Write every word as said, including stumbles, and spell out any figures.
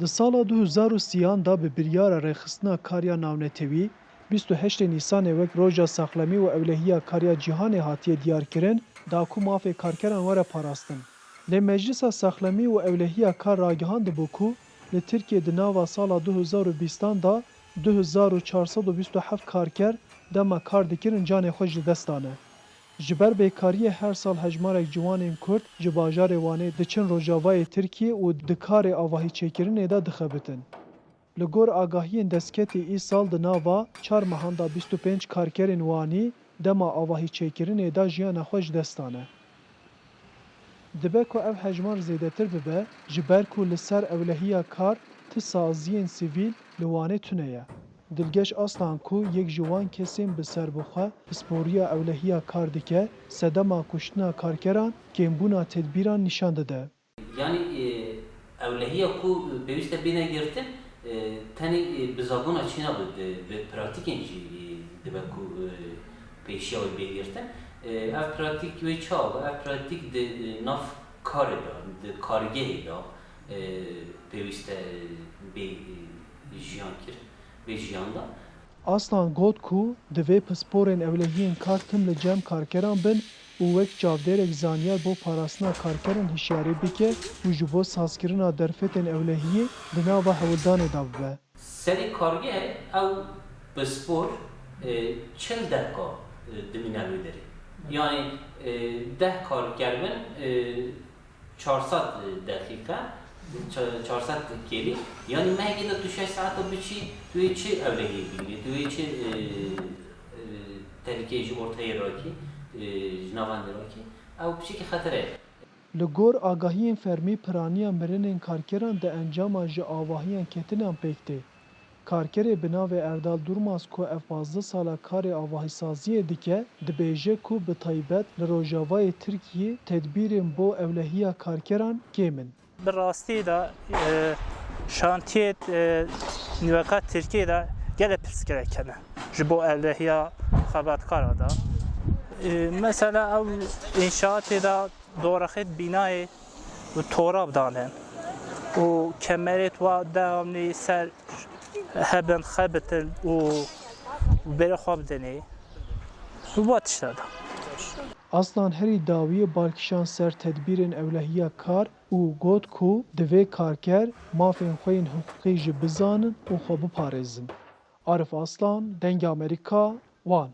Di sala du hezar û sî an de bi biryara Rêxistina Kar ya Navnetewî, bîst û heştê Nîsanê wek Roja Saxlemî û Ewlehiya Kar ya Cîhanê hatiye diyarkirin, da ku mafê karkeran were parastin. Lê Meclisa Saxlemî û Ewlehiya Kar ragihandibû ku li Tirkiyê di nava sala du hezar û bîstan de du hezar û çar sed û bîst û heft karker dema kar dikirin canê xwe ji dest dane. Ji ber bêkariyê her sal hejmarek ciwanên Kurd ji bajarê Wanê diçin rojavayê Tirkiyê û di karê avahîçêkirinê de dixebitin. Li gor agahiyên destketî îsal di nava çar mehan de bîst û pênc karkerên Wanî dema avahîçêkirinê de jiyana xwe ji dest dane. Dibe ku ev hejmar zêdetir bibe, ji ber ku li ser ewlehiya kar ti saziyên sivîl li Wanê tune ye. Dilgeş Aslan ku yek ji wan kesên bi serbixwe pisporiya ewlehiya kar dike, sedema kuştina karkeran kêmbûna tedbîran nîşan dide. Yanî, e, ewlehiya ku pêwîst e bêne girtin, e, tenê, e, bi zabûna çî nabe, bi, bi pratîkên jî, e, dibe ku, e, pêşiya wê bê girtin. E, ev pratîk wê çawa be? Ev pratîk di, e, nav karê de, di kargehê de, e, pêwîst e bê, e, jiyan kirin, bê jiyan de. Aslan got ku divê pisporên ewlehiyên kar tim li cem karkeran bin û wek çavdêrek zanyar bo parastina karkeran hişyarî bike û ji bo sazkirina derfetên ewlehiyê di nava hewldanê de bibe. Serê kargehê ew pispor, e, çil deqa, e, dimîne wê derê. Yanî, e, deh karker bin, e, çar sed deqîqe, ça-, çar sed kêlî. Yanî mehekê de tu şeş saeta biçî, tu yê çi ewlehiyê bigirî, tu yê çi, e, e, tehlikeyê ji orteyê rakî, e, ji navendê rakî, ew piçekî xetere ye. Li gor agahiyên fermî, piraniya mirinên karkeran di encama ji avahiyan ketinan pêk tê. Karkerê bi navê Erdal Durmaz ku ev pazdeh sala karê avahîsaziyê dike, dibêje ku bi taybet li rojavayê Tirkiyê tedbîrên bo ewlehiya karkeran kêm in. Bi rastî de, e, şantiyê, e, nûka Tirkiyê de gelek pirsgirêk hene ji bo ewlehiya xebatkara de. E, mesela ew înşaatê de dorexê bînayê û torab danin û kemerêt wa devamlî ser hebin xebitin û bêrê xwe bidinê û va tişta da. Aslan herî dawiyê bal kişand ser tedbîrên ewlehiya kar û got ku divê karker mafên xwe yên hiqûqî jî bizanin û xwe biparêzin. Arif Aslan, Dengê Amerîka, Wan.